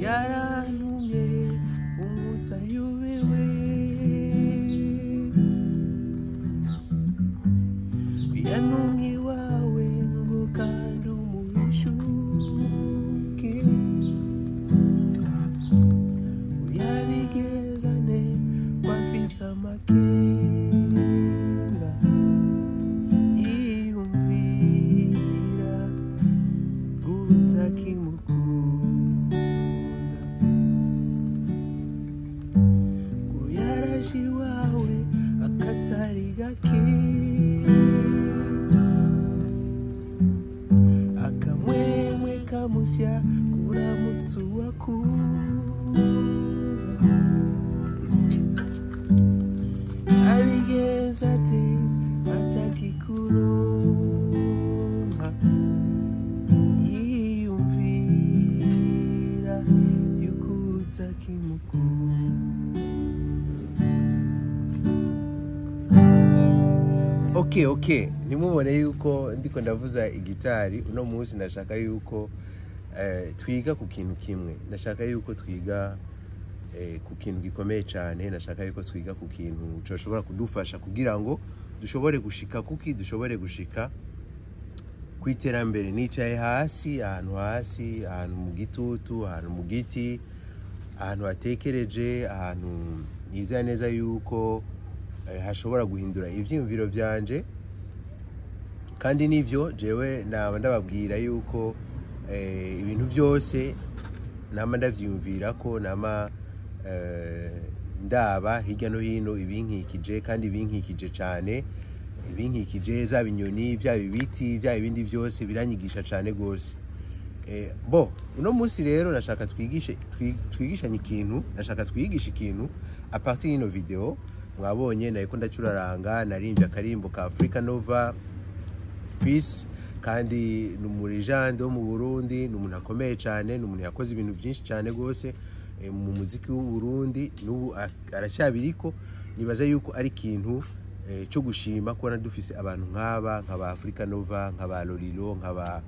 Yarantumye umutsa yubiwe, yantumye iwawe ngo kandi umuhishuke, uyabigezane ko afise amakenga, yiyumvira gutakimukunda, ngo yaraje iwawe akatari gake, akamwemwe kamusya kuramutsa uwakuza, abigenza ate atakikuronka, yiyumvira yuko utakimukunda. Okay, ntimubone yuko ndiko ndavuza igitari uno munsi. Ndashaka yuko twiga ku kintu kimwe, ndashaka yuko twiga ku kintu gikomeye cyane, ndashaka yuko twiga ku kintu coshobora kudufasha kugira ngo dushobore gushika kuki dushobore gushika ku iterambere. Nicaye hasi, ahantu hasi, ahantu mu gitutu, ahantu mu giti, ahantu hatekereje, ahantu nizera neza yuko hashobora guhindura ivyiyumviro vyanje. Kandi nivyo jewe naba ndababwira yuko ibintu byose nama ndavyiyumvira ko nama ndaba hirya no hino ibinkikije, kandi ibinkikije cyane, ibinkikije zaba inyoni, vyaba ibiti, vyaba ibindi byose biranyigisha cyane gose. Bo uno munsi rero nashaka twigishe twigishanye ikintu, nashaka twigishe ikintu à partir y'ino video mwabonye. Nariko ndacuraranga, narimbye akarimbo ka Africa Nova Peace, kandi ni umu légende wo mu Burundi, ni umuntu akomeye cyane, ni umuntu yakoze ibintu byinshi cyane rwose mu muziki w'u Burundi, n'ubu aracyabiriko. Nibaza yuko ari ikintu cyo gushima kubona dufise abantu nk'aba, nk'aba Africa Nova, nk'aba Lolilo, nk'aba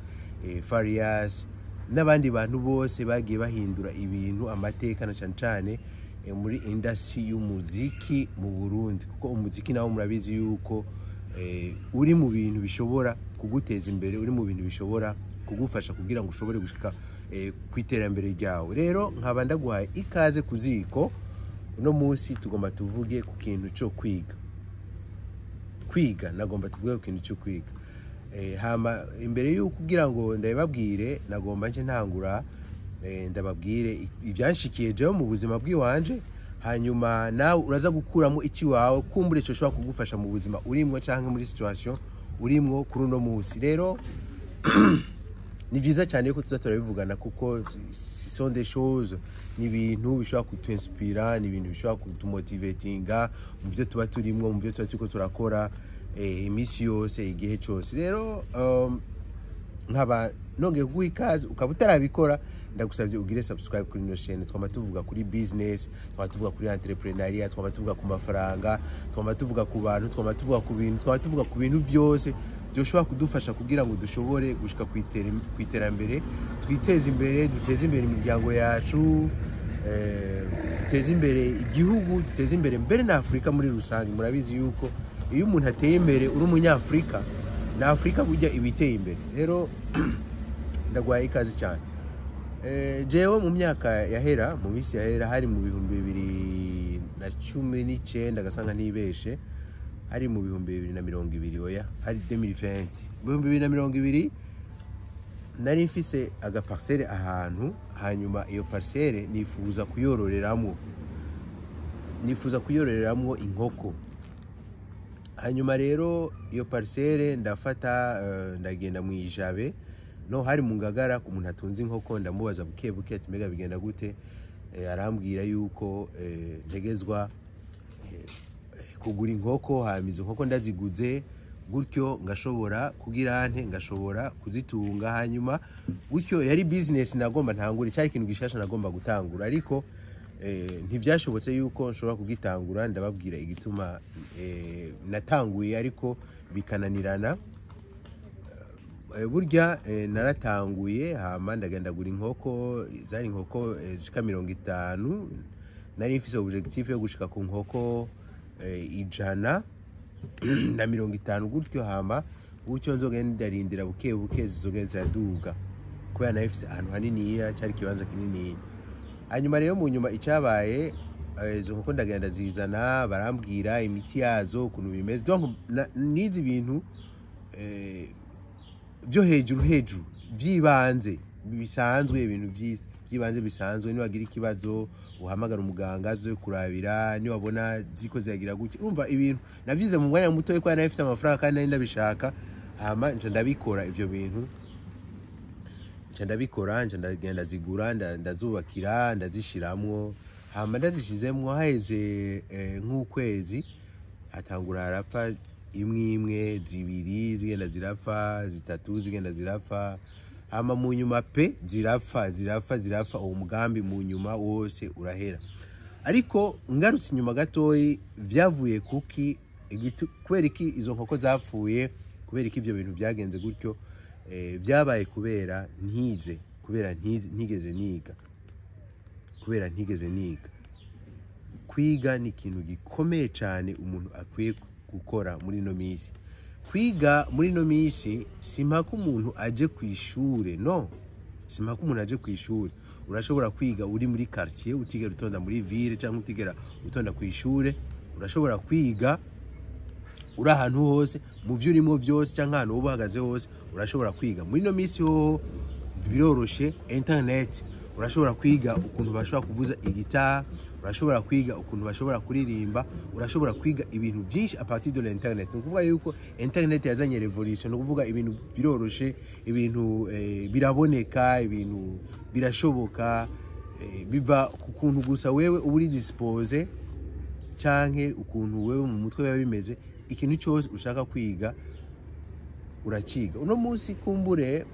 Farias n'abandi bantu bose bagiye bahindura ibintu, amateka, na cyane cyane muri industry y'umuziki mu Burundi, kuko umuziki nawo murabizi yuko uri mu bintu bishobora kuguteza imbere, uri mu bintu bishobora kugufasha kugira ngo ushobore gushika ku iterambere ryawe. Rero nkaba ndaguhaye ikaze ku ziko. Uno munsi tugomba tuvuge ku kintu cyo kwiga. Kwiga, nagomba tuvuge ku kintu cyo kwiga. Hama imbere y'uko kugira ngo ndabibabwire, nagomba nce ntangura ndababwire ibyanshikiye jewe mu buzima bw'iwanje, hanyuma nawe uraza gukuramo iki wawe kumbure cyo ushobora kugufasha mu buzima urimwo canke muri situation urimwo kuri uno munsi. Rero ni vyiza cyane ko tuza turabivugana, kuko ce sont des choses, ni ibintu bishobora kutuinspira, ni ibintu bishobora kutumotivatinga mu byo tuba turimwo, mu byo tuba turiko turakora iminsi yose, igihe cyose. Rero nkaba nongeye kuguha ikaze. Ukaba utarabikora, ndagusabye ugire subscribe kuri ino chaîne. Twama tuvuga kuri business, twama tuvuga kuri entrepreneuriat, twama tuvuga ku mafaranga, twama tuvuga ku bantu, twama tuvuga ku bintu, twama tuvuga ku bintu byose byoshobora kudufasha kugira ngo dushobore gushika ku iterambere, twiteze imbere, duteze imbere imiryango yacu, duteze imbere igihugu, duteze imbere mbere na Afurika muri rusange. Murabizi yuko iyo umuntu ateye imbere uri umunyafurika, na Afurika burya iba iteye imbere. Rero ndaguhaye ikaze cyane. Jewe mu myaka yahera, mu minsi yahera, hari mu 2019, gasanga ntibeshe, hari mu 2020, oya, hari 2020, mu 2020 nari mfise agaparcelle ahantu. Hanyuma iyo parcelle nifuza kuyororeramwo, nifuza kuyororeramwo inkoko. Hanyuma rero iyo parcelle ndafata, ndagenda mu Ijabe, no hari mu Ngagara, umuntu atunze inkoko. Ndamubaza buke buke ati: "Mbega bigenda gute?" Arambwira yuko ntegezwa kugura inkoko, hanyuma izo nkoko ndaziguze gutyo ngashobora kugira nte, ngashobora kuzitunga. Hanyuma gutyo yari business nagomba ntangure, cyari ikintu gishasha nagomba gutangura, ariko ntivyashobotse yuko nshobora kugitangura. Ndababwira igituma natanguye ariko bikananirana. Burya naratanguye, hama ndagenda gura inkoko. Zari inkoko zishika 50. Nari mfise objectif yo gushika ku nkoko 150 gutyo, hama gutyo nzogenda ndarindira buke buke, zizogenda ziraduga, kubera nari mfise ahantu haniniya, cari ikibanza kininiya. Hanyuma rero mu nyuma icyabaye, izo nkoko ndagenda zizana, barambwira imiti yazo ukuntu bimeze. Donc nize ibintu byo hejuru hejuru by'ibanze bisanzwe, ibintu by'ibanze bisanzwe: niwagira ikibazo uhamagara umuganga aze kurabira, niwabona ziko ziragira gutya. Urumva, ibintu navyize mu mwanya muto kuko nari mfite amafaranga kandi nari ndabishaka. Hama nca ndabikora ivyo bintu, nca ndabikora, nca ndagenda zigura, ndazubakira, ndazishiramwo. Hama ndazishizemwo, haheze nk'ukwezi, hatangura harapfa imwe imwe, zibiri zigenda zirapfa, zitatu zigenda zirapfa. Hama mu nyuma pe zirapfa, zirapfa, zirapfa. Uwo mugambi mu nyuma wose urahera. Ariko ngarutse inyuma gatoyi, vyavuye kuki? Kubera iki izo nkoko zapfuye? Kubera iki ivyo bintu byagenze gutyo? Vyabaye kubera ntize, kubera ntigeze niga, kubera ntigeze niga. Kwiga ni ikintu gikomeye cyane umuntu akwiye gukora muri ino minsi. Kwiga muri ino minsi si mpaka umuntu aje ku ishure, no si mpaka umuntu aje ku ishure. Urashobora kwiga uri muri quartier, utigera utonda muri ville cyangwa utigera utonda ku ishure. Urashobora kwiga uri ahantu hose, mu byo urimo byose cyangwa ahantu uba uhagaze hose urashobora kwiga. Muri ino minsi hoho biroroshe, internet, urashobora kwiga ukuntu bashobora kuvuza igitari, urashobora kwiga ukuntu bashobora kuririmba, urashobora kwiga ibintu byinshi à partir de l'internet. Ni ukuvuga yuko internet yazanye révolution. Ni ukuvuga ibintu biroroshe, ibintu biraboneka, ibintu birashoboka, biva ku kuntu gusa wewe uba uri disposé canke ukuntu wewe mu mutwe biba bimeze. Ikintu cyose ushaka kwiga urakiga. Uno munsi kumbure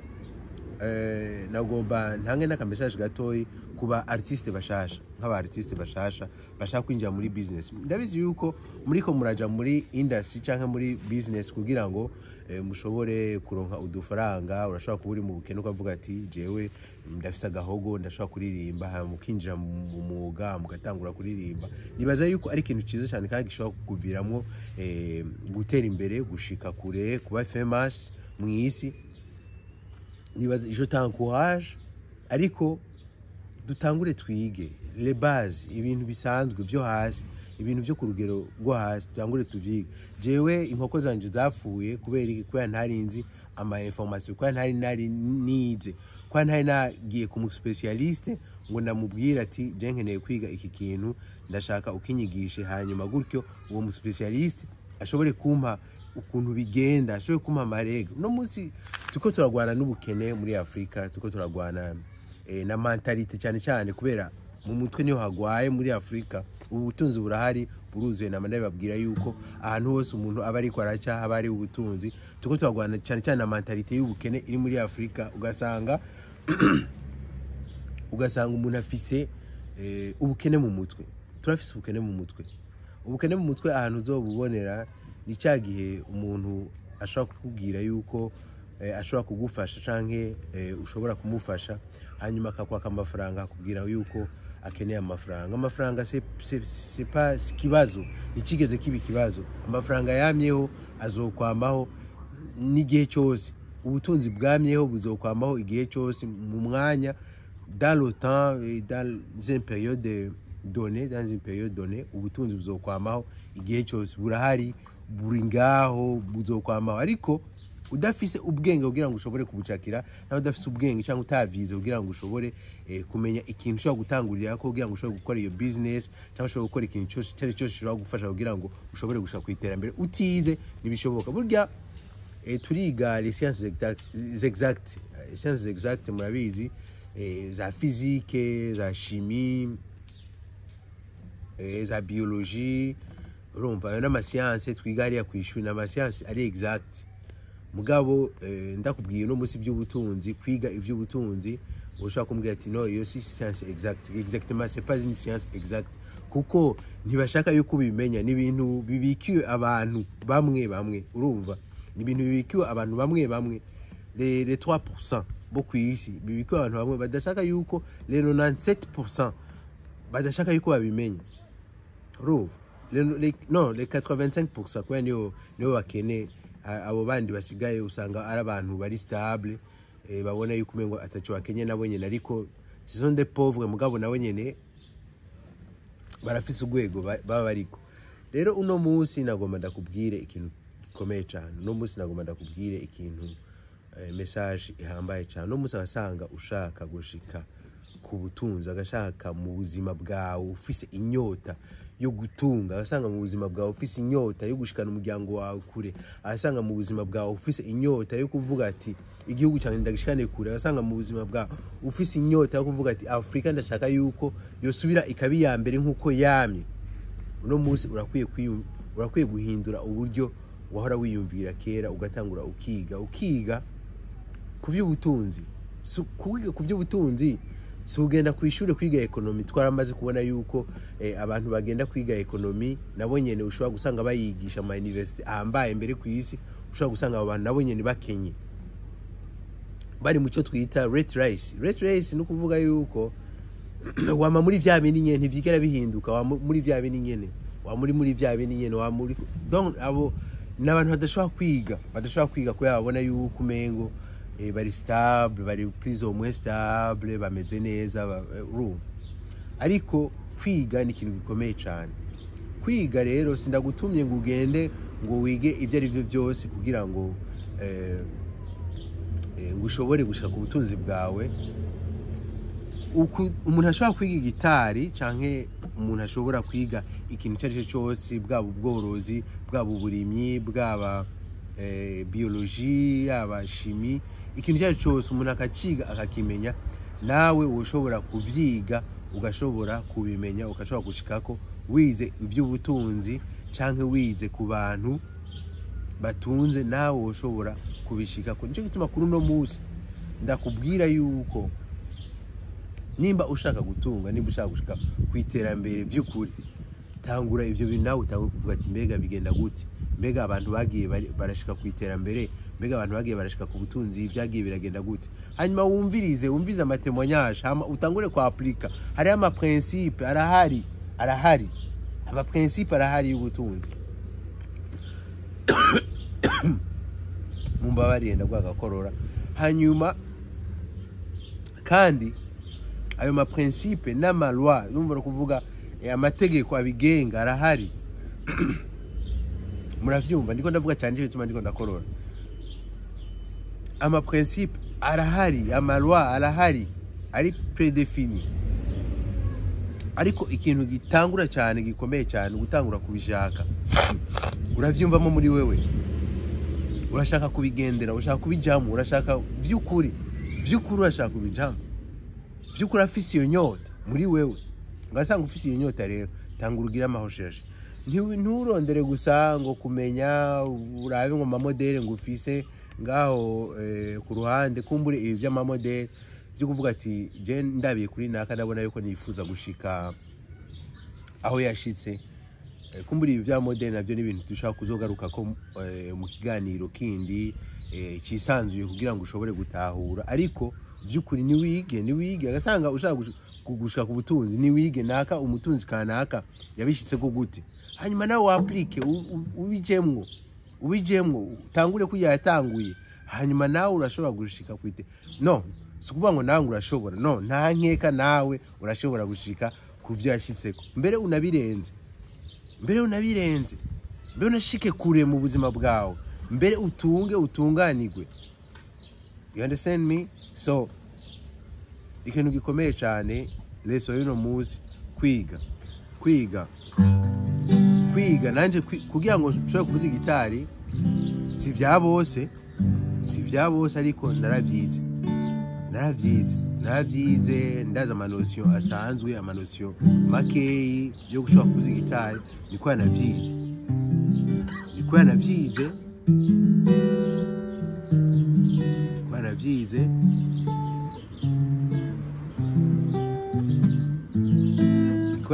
nagomba ntange n'aka message gatoyi kuba artiste bashasha, nk'aba artiste bashasha bashaka kwinjira muri business. Ndabizi yuko muriko muraja muri industry canke muri business kugira ngo mushobore kuronka udufaranga. Urashobora kuba uri mu bukene ukavuga ati: "Jewe ndafise agahogo, ndashobora kuririmba." Hama mukinjira mu mwuga, mugatangura kuririmba. Nibaza yuko ari ikintu cyiza cyane kandi gishobora kukuviramwo gutera imbere, gushika kure, kuba famous mu isi. Nibaza je t'encourage, ariko dutangure twige les bases, ibintu bisanzwe byo hasi, ibintu byo ku rugero rwo hasi, dutangure tuvyige. Jewe inkoko zanje zapfuye kubera iki? Kubera ntari nzi ama information, kubera ntari nari nize, kubera ntari nagiye ku mu spécialiste ngo ndamubwira ati: "Je nkeneye kwiga iki kintu, ndashaka ukinyigishe." Hanyuma gutyo uwo mu spécialiste ashobore kumpa ukuntu bigenda, ashobore kumpa amarega. Uno munsi turiko turagwana n'ubukene muri Afurika, turiko turagwana na mentalité cyane cyane, kubera mu mutwe niho hagwaye muri Afurika. Ubu butunzi burahari, buruzuye. Nama ndababwira yuko ahantu hose umuntu aba ariko araca haba hari ubutunzi. Turiko turagwana cyane cyane na mentalité y'ubukene iri muri Afurika. Ugasanga umuntu afise ubukene mu mutwe. Turafise ubukene mu mutwe. Ubukene mu mutwe ahantu uzobubonera ni cya gihe umuntu ashobora kukubwira yuko ashobora kugufasha canke ushobora kumufasha, hanyuma akakwaka amafaranga, akubwira yuko akeneye amafaranga. Amafaranga c'est pas ikibazo, ntikigeze kiba ikibazo. Amafaranga yamyeho, azokwamaho n'igihe cyose. Ubutunzi bwamyeho, buzokwamaho igihe cyose, mu mwanya, dans le temps et dans une période donnée, dans une période donnée. Ubutunzi buzokwamaho igihe cyose, burahari, buri ngaho, buzokwamaho. Ariko udafise ubwenge kugira ngo ushobore kubucakira, nawe udafise ubwenge cyangwa utavyize kugira ngo ushobore kumenya ikintu ushobora gutangurira ko kugira ngo ushobore gukora iyo business cyangwa ushobore gukora ikintu cyose icyo ari cyo cyose ushobora gufasha kugira ngo ushobore gushika ku iterambere, utize ntibishoboka. Burya turiga les sciences exactes. Les sciences exactes murabizi, za physique, za chimie, za biologie. Urumva, ayo n'ama sciences twiga hariya ku ishuri, ni ama sciences ari exact. Mugabo ndakubwiye uno munsi iby'ubutunzi, kwiga iby'ubutunzi, ushobora kumbwira ati: "No, iyo si science exacte." Exactement, c'est pas une science exacte, kuko ntibashaka yuko ubimenya. Ni ibintu bibikiwe abantu bamwe bamwe. Urumva, ni ibintu bibikiwe abantu bamwe bamwe. les 3% bo kw'isi bibikiwe abantu bamwe, badashaka yuko les 97% badashaka yuko babimenya. Urumva, non, les 85%, kubera niyo bakene. Abo bandi basigaye usanga ari abantu bari stable, babona yuko umengo ataco bakenye nabo nyene, ariko ce sont des pauvres, mugabo nabo nyene barafise urwego baba bariko. Rero uno munsi nagomba ndakubwire ikintu gikomeye cyane. Uno munsi nagomba ndakubwire ikintu, message ihambaye cyane. Uno munsi abasanga ushaka gushika ku butunzi, agashaka mu buzima bwawe ufise inyota yo gutunga, agasanga mu buzima bwawe ufise inyota yo gushikana umuryango wawe kure, agasanga mu buzima bwawe ufise inyota yo kuvuga ati igihugu cyanjye ndagishikane kure, agasanga mu buzima bwawe ufise inyota yo kuvuga ati Afurika ndashaka yuko yosubira ikaba iya mbere nk'uko yamye. Uno munsi urakwiye guhindura uburyo wahora wiyumvira kera, ugatangura ukiga ku by'ubutunzi. Kwiga ku by'ubutunzi si ugenda ku ishuri kwiga économie. Twaramaze kubona yuko abantu bagenda kwiga économie nabo nyene ushobora gusanga bayigisha mu university ahambaye mbere ku isi, ushobora gusanga abo bantu nabo nyene bakenye, bari mu cyo twita rat race. Rat race ni ukuvuga yuko wama muri vya bindi nyene, ntivyigera bihinduka, wama muri vya bindi nyene, wama muri vya bindi nyene, wama muri. Donc abo ni abantu badashobora kwiga kubera babona yuko umengo bari stable, bari plus ou moins stable, bameze neza, urumva. Ariko kwiga ni ikintu gikomeye cyane. Kwiga rero, sindagutumye ngo ugende ngo wige ibyo ari byo byose kugira ngo ngo ushobore gushika ku butunzi bwawe. Umuntu ashobora kwiga igitari canke umuntu ashobora kwiga ikintu icyo ari cyo cyose, bwaba ubworozi, bwaba uburimyi, bwaba biologie, yaba chimie, ikintu icyo ari cyo cyose umuntu akaciga akakimenya, nawe ushobora kuvyiga ugashobora kubimenya, ugashobora gushikako wize iby'ubutunzi canke wize ku bantu batunze, nawe ushobora kubishikako. Nicyo gituma kuri uno munsi ndakubwira yuko nimba ushaka gutunga, nimba ushaka gushika ku iterambere by'ukuri, tangura ibyo bintu nawe, utangure kuvuga ati mbega bigenda gute? Mbega abantu bagiye barashika ku iterambere, mbega abantu bagiye barashika ku butunzi, byagiye biragenda gute? Hanyuma wumvirize ama témoignages, hama utangure ku appliqua. Hariho ama principe arahari, ama principe arahari y'ubutunzi. Mumbabarire, ndagwagakorora. Hanyuma kandi ayo ma principe n'ama loi, numva no kuvuga amategeko abigenga arahari. Muravyumva, ndiko ndavuga cyane, nicyo gituma ndiko ndakorora. Ama principe arahari, ama loi arahari, ari prédéfini. Ariko ikintu gitangura cyane, gikomeye cyane, gutangura kubishaka. Uravyumvamo muri wewe, urashaka kubigendera, urashaka kubijamo, urashaka vy'ukuri, urashaka kubijamo vy'ukuri, afise iyo nyota muri wewe, ugasanga ufise iyo nyota. Rero tangura ugire ama recherches. Nturondere gusa ngo kumenya, urabe ngo ama modèles ngo ufise ngaho ku ruhande. Kumbure ibi by'ama modèles byo kuvuga ati je ndabiye kuri naka, ndabona yuko nifuza gushika aho yashitse. Kumbura ibi bya modèle nabyo ni ibintu dushobora kuzogaruka ko mu kiganiro kindi cisanzuye kugira ngo ushobore gutahura. Ariko by'ukuri niwige agasanga ushaka gushika ku butunzi, niwige naka umutunzi kanaka yabishitse ko gute, hanyuma nawe w applique, ubijemwo, utangure kurya yatanguye, hanyuma nawe urashobora gushika kwite. No si ukuvuga ngo nawe urashobora, no nta nkeka, nawe urashobora gushika ku byo yashitseko, mbere unabirenze, mbere unabirenze, mbere unashike kure mu buzima bwawe, mbere utunge utunganirwe. You understand me? So ikintu gikomeye cyane, leçon y'uno munsi, kwiga, kwiga, kwiga. Nanje kugira ngo nshobore kuvuza igitari, si vya bose, ariko naravyize, ndazi ama notions asanzwe, ama notions makeyi yo gushobora kuvuza igitari. Niko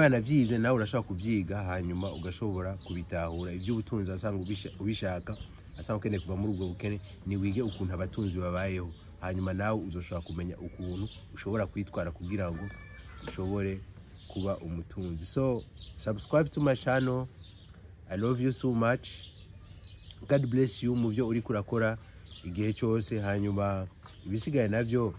yanavyize, nawe urashobora kuvyiga, hanyuma ugashobora kubitahura ivy'ubutunzi. Asanga ubishaka. Asanga ukeneye kuva muri ubwo bukene, ni wige ukuntu abatunzi babayeho, hanyuma nawe uzoshobora kumenya ukuntu ushobora kwitwara kugira ngo ushobore kuba umutunzi. So subscribe to my channel. I love you so much. God bless you mu byo uri kurakora igihe cyose. Hanyuma ibisigaye nabyo,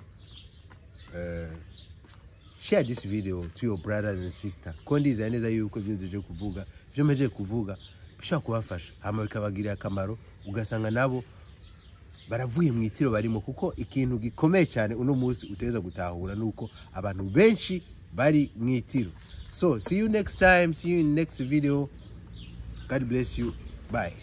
share this video to your brothers and sisters, ko ndizera neza yuko ibyo nje kuvuga, ibyo mpejeje kuvuga, bishobora kubafasha, hama bikabagirira akamaro, ugasanga nabo baravuye mu itiro barimo. Kuko ikintu gikomeye cyane uno munsi uteza gutahura nuko abantu benshi bari mu itiro. So see you next time, see you in next video. God bless you. Bye.